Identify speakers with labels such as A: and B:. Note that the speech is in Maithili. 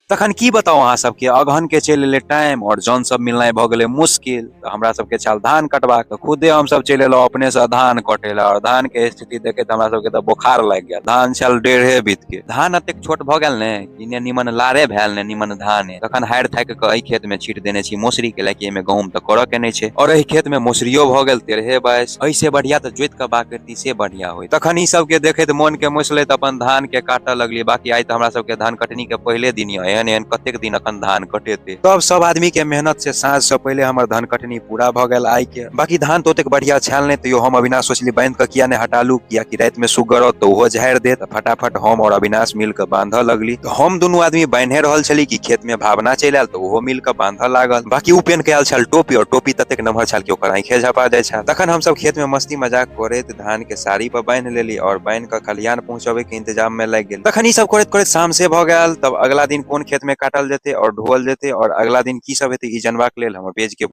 A: तखन की बताउ अहाँ सबके, अगहन के चलि एलै टाइम और जन सब मिलनाइ भऽ गेलै मुश्किल। तऽ हमरा सबके छल धान कटबाक, तऽ खुदे हमसब चलि एलहुँ अपने से धान कटै लए। और धान के स्थिति देखैत हमरा सबके तऽ बोखार लागि गेल। धान छल 1.5 बीत के, धान एतेक छोट भऽ गेल ने कि ने निमन लारे भेल ने निमन धाने। तखन हारि थाकि कऽ एहि खेत में छीट देने छी मौसरी के, लाकि एहिमे गहूँम तऽ करऽ के नहि छै। और एहि खेत में मौसरियो भऽ गेल 13-22, एहिसे बढ़िया तऽ जोति कऽ बाग करती से बढ़िया होइत। तखन ई सबके देखैत मोन के मुसलैत अपन धान के काटऽ लगली। बाकी आइ तऽ हमरा सबके धान कटनी के पहिले दिन यऽ, एहन एहन कतेक दिन अखन धान कटेतै। तब सब आदमी के मेहनत से साँझ से पहिले हमर धान कटनी पूरा भऽ गेल आइ के। बाकी धान तऽ ओतेक बढ़िया छल नहि, तैयो हम अविनाश सोचली बांधि कऽ किया नहि हटा लू, कियाकि राति में सुगर औत तऽ ओहो झाड़ि देत। फटाफट हम और अविनाश मिल कऽ बांधऽ लगली। तऽ हम दुनू आदमी बान्हे रहल छली कि खेत में भावना चलि आयल, तऽ ओहो मिल कऽ बांधऽ लागल। बाकी ओ पेन के आयल छल टोपी, और टोपी ततेक नमहर छल कि ओकर आँखे झपा जाइ छल। तखन हमसब खेत में मस्ती मजाक करैत धान के साड़ी पर बान्हि लेली और बान्हि कऽ खलिहान पहुँचबे के इंतजाम में लागि गेल। तखन ई सब करैत करैत शाम से भऽ गेल। तब अगला दिन कोन खेत में काटल जेतै और ढोअल जेतै और अगला दिन की सब हेतै ई जनबाक लेल हमर पेज के